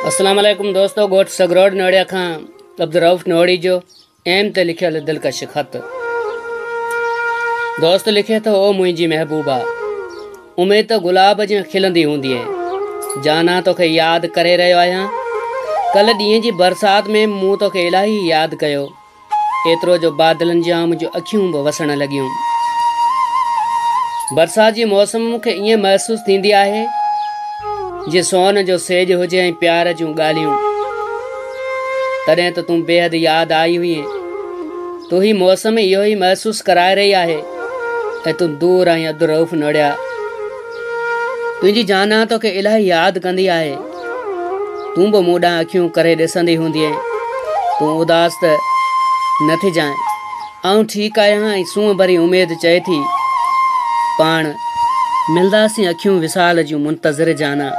اسلام عليڪم دوستو ڳوٺ سگروڊ نوڙيا کان عبدالرؤف نوڙي جو ايم تي لکيل دلڪش خط. دوست لکي ٿو او منهنجي محبوبا اميد ته گلاب جيان کلندي هوندينء. جانان توکي ياد ڪري رهيو آهيان. ڪلهه ڏينهن جي برسات ۾ مون توکي الاهي ياد ڪيو. ايترو جو بادلن جيان منهنجون اکيون به وسڻ لڳيون. برسات جي موسم مون کي ائين محسوس ٿيندي آهي جيئن سون جو سيڄ هجي ۽ پيار جون ڳالهيون. تڏهن ته تون بيحد ياد آئي هئين. تو هي موسم اهو ئي محسوس ڪرائي رهي آهي ۽ تون دور آهين عبدالرؤف نوڙيا. تنهنجي جانان توکي الاهي ياد ڪندي آهي. تون به مون ڏانهن اکيون ڪري ڏسندي هوندينء. تون اداس ته نه ٿجانء. آئون ٺيڪ آهيان ۽ سونهن ڀري اميد چئي ٿي، پاڻ ملنداسين اکيون وصال جون منتظر جانان.